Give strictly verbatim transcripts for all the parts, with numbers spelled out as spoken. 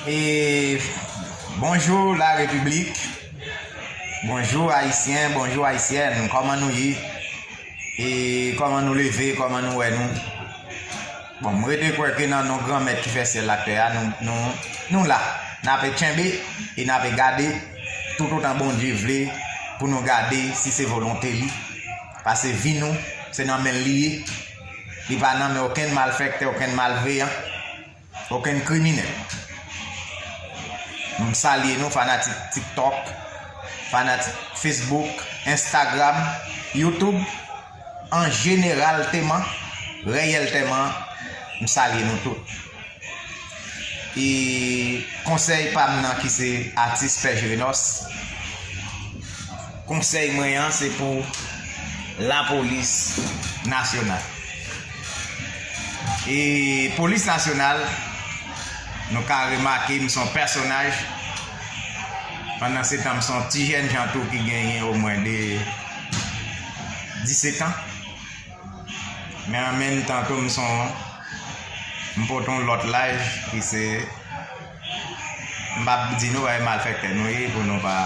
E bonjou la repiblik. Bonjou ayisyen, bonjou ayisyèn. Kòman nou ye? E kòman nou leve, kòman nou wè nou? Bon, m rete kwè ke nan non Granmèt ki fè syèl ak tè a, nou, nou, nou la. N ape tchenbe e n ape gade toutotan Bondye vle pou nou gade si se volonte li. Paske vi nou, se nan men l li ye. Li pa nan men okenn malfektè, okenn malveyan, okenn kriminèl. M salye nou, fanatik TikTok, fanatik Facebook, Instagram, YouTube, an jeneralteman, reyèlteman, m salye nou tout. E konsèy pa m nan ki se atis Pè Jerenòs, konsèy mwen an se pou lapolis nasyonal. E polis nasyonal, nou ka remake m se yon pèsonaj. Pandan se tan, m se yon ti jènjan tou ki genyen omwen de disèt an. Men an menm tan tou, m se yon, m pote yon lòt laj ki se, m p ap di nou, e, malfektè nou ye, pou nou pa,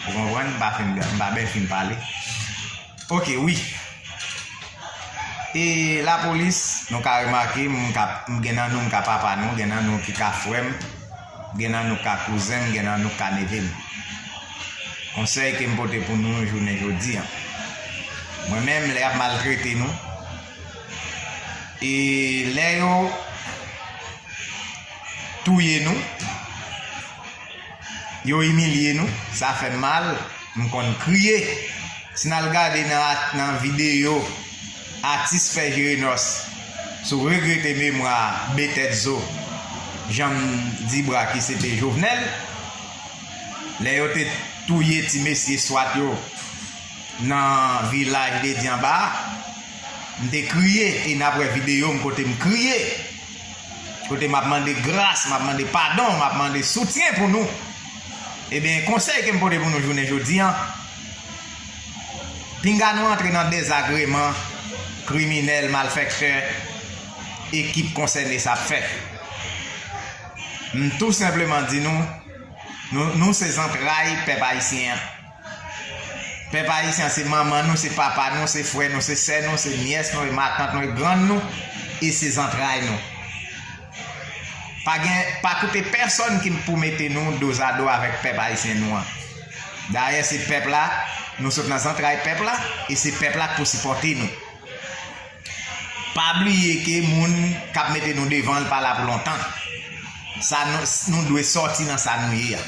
ou konprann, m pa fin, m pa byen fin pale. Oke, wi. E lapolis, nou ka remake, m ka, m gen nan nou, m ka papa nou, gen nan nou ki ka frè m, gen nan nou ka kouzen m, gen nan nou ka neve m. Konsèy ke m pote pou nou jounen jodi a. Mwen menm, lè y ap maltrete nou, e lè yo touye nou, yo imilye nou, sa fè m mal, m konn kriye. Si n al gade nan, nan videyo atis Pè Jerenòs sou regrete memwa Betèt Zo, Jan Dibra ki se te Jovenel, lè yo te touye ti mesye swat yo nan vilaj Dedyanba a, m te kriye, e n ap wè videyo m kote m kriye, kote m ap mande gras, m ap mande padon, m ap mande soutyen pou nou. Ebyen, konsèy ke m pote pou nou jounen jodi a, pinga nou antre nan dezagreman kriminèl, malfektè, ekip konsène sa ap fè. M tou senpleman di nou, nou, nou se zantray pèp ayisyen an. Pèp ayisyen an se manman nou, se papa nou, se frè nou, se sè nou, se nyès nou, e matant nou, e grann nou, e se zantray nou. Pa gen, pa koute pèsonn ki pou mete nou dozado avèk pèp ayisyen nou an. Dayè, se pèp la, nou sot nan zantray pèp la, e se pèp la k pou sipòte nou. Pa bliye ke moun k ap mete nou devan, l pa la pou lontan. Sa nou, nou dwe sòti nan sa nou ye a.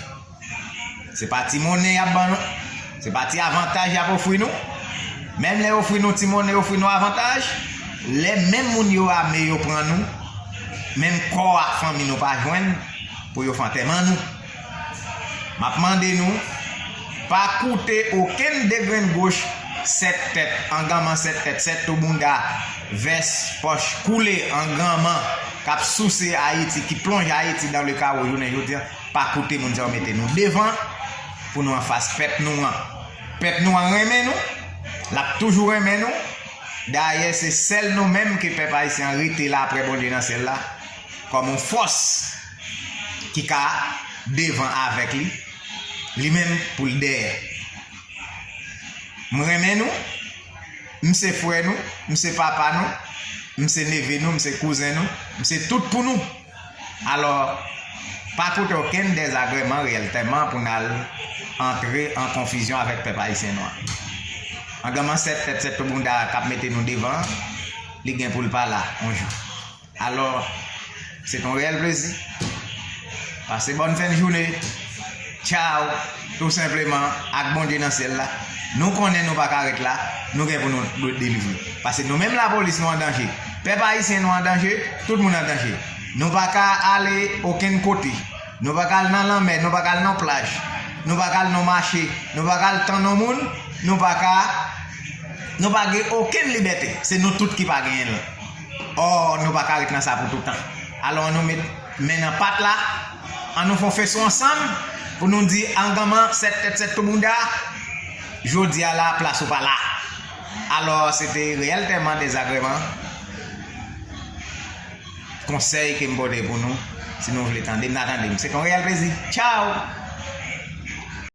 Se pa ti monnen y ap ban nou. Se pa ti avantaj y ap ofri nou. Menm lè yo ofri nou ti monnen, yo ofri nou avantaj, lè menm moun yo ame, yo pran nou, menm kò ak fanmi nou pa jwenn pou yo fè antèman nou. M ap mande nou, pa koute okenn degrenn goch, sèt tèt, anganman sèt tèt, sèt tou bounda, vès pòch koule, anganman k ap souse Ayiti, ki plonje Ayiti dans le chaos jounen jodi a. Pa koute moun sa yo mete nou devan pou nou anfas pèp nou an. Pèp nou an renmen nou, l ap toujou renmen nou. Dayè, se sèl nou menm ke pèp ayisyen an rete la apre Bondye nan syèl la, kòm yon fòs ki ka devan avèk li, li menm pou l dèyè. M renmen nou, m se frè nou, m se papa nou, m se neve nou, m se kouzen nou, m se tout pou nou. Alò, pa koute okenn dezagreman reyèlteman pou n al antre an konfizyon avèk pèp ayisyen nou an. Anganman sèt tèt, sèt tou bounda k ap mete nou devan, li gen pou l pa la yon jou. Alò, se t on reyèl plezi. Pase bòn fen jounen. Tchaw. Tou senpleman, ak Bondye nan syèl la, nou konnen nou pa ka ret la, nou gen pou nou de-, delivre. Pase nou menm lapolis nou an danje. Pèp ayisyen nou an danje, tout moun an danje. Nou pa ka ale okenn kote. Nou pa ka al nan lanmè, nou pa ka al nan plaj. Nou pa ka al nan mache, nou pa ka al tann on moun, nou pa ka, nou pa gen okenn libète. Se nou tout ki pa genyen l. Ò, nou pa ka ret nan sa pou toutan. Alò, ann nou met men nan pat la, ann nou fè on feso ansanm pou nou di anganman sèt tèt sèt tou bounda, jodi a la, plas ou pa la. Alò, se te reyèlteman dezagreman. Konsèy ke m pote pou nou, Si nou vle tande m, n a tande m. Se te yon reyèl plezi. Tchao!